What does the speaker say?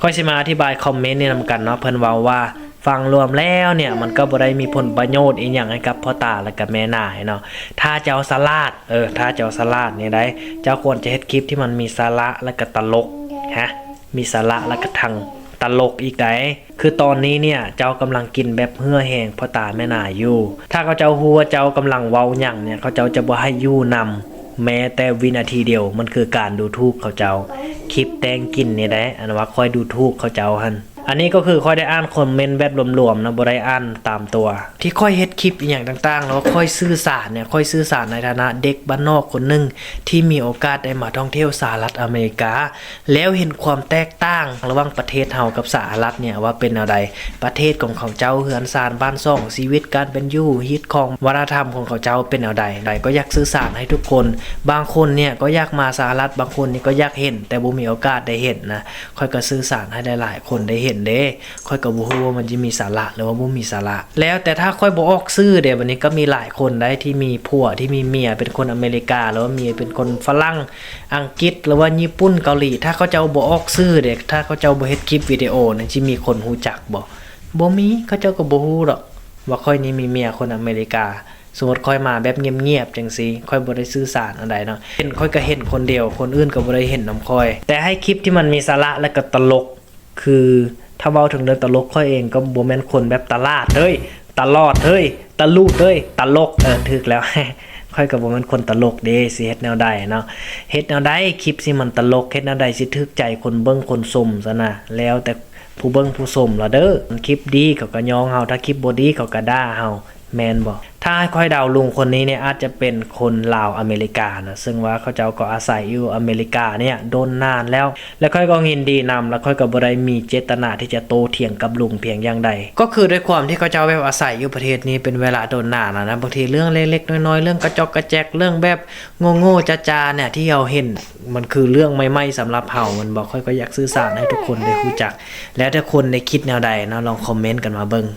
ຂ້ອຍຊິມາອະທິບາຍຄອມເມັນນີ້ນຳກັນເນາະ. ເພິ່ນເວົ້າວ່າ ຟັງລວມແລ້ວເນ່ຍ ມັນກໍບໍ່ໄດ້ມີຜົນປະໂຫຍດອີ່ຫຍັງໃຫ້ກັບພໍ່ຕາ ແລະກະແມ່ນາເນາະ. ຖ້າເຈົ້າສະຫຼາດ ເອີ ຖ້າເຈົ້າສະຫຼາດນີ້ໃດ໋ ເຈົ້າຄວນຈະເຮັດຄລິບທີ່ມັນມີສາລະ ແລະກະຕະຫຼົກ ຮະ ມີສາລະ ແລະກະທັງຕະຫຼົກອີກໃດ໋. ຄືຕອນນີ້ເນ່ຍ ເຈົ້າກຳລັງກິນແບບເຫື່ອແຮງພໍ່ຕາແມ່ນາຢູ່. ຖ້າເຂົາເຈົ້າຮູ້ວ່າເຈົ້າກຳລັງເວົ້າຫຍັງເນ່ຍ ເຂົາເຈົ້າຈະບໍ່ໃຫ້ຢູ່ນຳ ແມ້ແຕ່ວິນາທີດຽວ. ມັນຄືການດູຖູກເຂົາເຈົ້າ. ຄລິບແຕ່ງກິນນີ້ໃດ໋ ອັນວ່າຂ້ອຍດູຖູກເຂົາເຈົ້າຫັ້ນ. ອັນນີ້ກໍຄືຂ້ອຍໄດ້ອ່ານຄອມເມັນແບບລວມໆນະ ບໍ່ໄດ້ອ່ານຕາມຕົວ. ທີ່ຂ້ອຍເຮັດຄລິບອີ່ຫຍັງຕ່າງໆ ແລ້ວຂ້ອຍສື່ສານເນ່ຍ ຂ້ອຍສື່ສານໃນຖານະເດັກບ້ານນອກຄົນໜຶ່ງ ທີ່ມີໂອກາດໄດ້ມາທ່ອງທ່ຽວສະຫະລັດອາເມລິກາ ແລ້ວເຫັນຄວາມແຕກຕ່າງລະຫວ່າງປະເທດເຮົາກັບສະຫະລັດເນ່ຍວ່າເປັນແນວໃດ. ປະເທດຂອງເຂົາເຈົ້າ ເຮືອນຊານບ້ານຊ່ອງ ຊີວິດການເປັນຢູ່ ຮີດຄອງ ວັດທະນະທຳຂອງເຂົາເຈົ້າເປັນແນວໃດ. ໃດກໍຢາກສື່ສານໃຫ້ທຸກຄົນ. ບາງຄົນເນ່ຍກໍຢາກມາສະຫະລັດ ບາງຄົນນີ້ກໍຢາກເຫັນ ແຕ່ບໍ່ມີໂອກາດໄດ້ເຫັນນະ. ຂ້ອຍກໍສື່ສານໃຫ້ຫຼາຍໆຄົນໄດ້ເຫັນເດ້. ຂ້ອຍກໍບໍ່ຮູ້ວ່າມັນຈະມີສາລະ ຫຼືວ່າບໍ່ມີສາລະ. ແລ້ວແຕ່ຖ້າຂ້ອຍບໍ່ອອກຊື່ເດ້. ບັດນີ້ກໍມີຫຼາຍຄົນໃດ໋ທີ່ມີຜົວ ທີ່ມີເມຍເປັນຄົນອາເມລິກາ ຫຼືວ່າເມຍເປັນຄົນຝຣັ່ງ ອັງກິດ ຫຼືວ່າຍີ່ປຸ່ນ ເກົາຫຼີ. ຖ້າເຂົາເຈົ້າບໍ່ອອກຊື່ເດ້ ຖ້າເຂົາເຈົ້າບໍ່ເຮັດຄລິບວິດີໂອນີ້ ຊິມີຄົນຮູ້ຈັກບໍ່? ບໍ່ມີ. ເຂົາເຈົ້າກໍບໍ່ຮູ້ດອກວ່າຂ້ອຍນີ້ມີເມຍຄົນອາເມລິກາ. ສົມມຸດຂ້ອຍມາແບບງຽບໆຈັ່ງຊີ້ ຂ້ອຍບໍ່ໄດ້ສື່ສານອັນໃດເນາະ. ເຫັນ ຂ້ອຍກໍເຫັນຄົນດຽວ ຄົນອື່ນກໍບໍ່ໄດ້ເຫັນນຳຂ້ອຍ. ແຕ່ໃຫ້ຄລິບທີ່ມັນມີສາລະ ແລະກໍຕະຫຼົກ ຄືຖ້າເວົ້າເຖິງເລື່ອງຕະຫຼົກ ຂ້ອຍເອງກໍບໍ່ແມ່ນຄົນແບບຕະຫຼາດເອີຍ ຕະຫຼອດເອີຍ ຕະຫຼູດເອີຍ ຕະຫຼົກ ເອີ ຖືກແລ້ວ. ຂ້ອຍກໍບໍ່ແມ່ນຄົນຕະຫຼົກເດ້ ຊິເຮັດແນວໃດເນາະ. ເຮັດແນວໃດຄລິບຊິມັນຕະຫຼົກ ເຮັດແນວໃດຊິຖືກໃຈຄົນເບິ່ງຄົນຊົມຊັ້ນນະ ແລ້ວແຕ່ຜູ້ເບິ່ງຜູ້ຊົມລະເດີ. ຄລິບດີເຂົາກໍຍ້ອງເຮົາ ຖ້າຄລິບບໍ່ດີເຂົາກໍດ່າເຮົາ ແມ່ນບໍ່? ຖ້າໃຫ້ຂ້ອຍເດົາ ລຸງຄົນນີ້ນີ້ອາດຈະເປັນຄົນລາວອາເມລິການະ ເຊິ່ງວ່າເຂົາເຈົ້າກໍອາໄສຢູ່ອາເມລິການີ້ດົນນານແລ້ວ ແລະຂ້ອຍກໍຍິນດີນຳ ແລະຂ້ອຍກໍບໍ່ໄດ້ມີເຈດຕະນາທີ່ຈະໂຕ້ຖຽງກັບລຸງພຽງຢ່າງໃດ. ກໍຄືດ້ວຍຄວາມທີ່ເຂົາເຈົ້າແບບອາໄສຢູ່ປະເທດນີ້ເປັນເວລາດົນນານແລ້ວນະ ບາງທີເລື່ອງເລັກໆນ້ອຍໆ ເລື່ອງກະຈອກກະແຈກ ເລື່ອງແບບໂງ່ໆຈາໆນີ້ ທີ່ເຮົາເຫັນ ມັນຄືເລື່ອງໃໝ່ໆສຳລັບເຮົາ ແມ່ນບໍ່? ຂ້ອຍກໍຢາກສື່ສານໃຫ້ທຸກຄົນໄດ້ຮູ້ຈັກ ແລ້ວແຕ່ຄົນໄດ້ຄິດແນວໃດເນາະ ລອງຄອມເມັນກັນມາເບິ່ງ.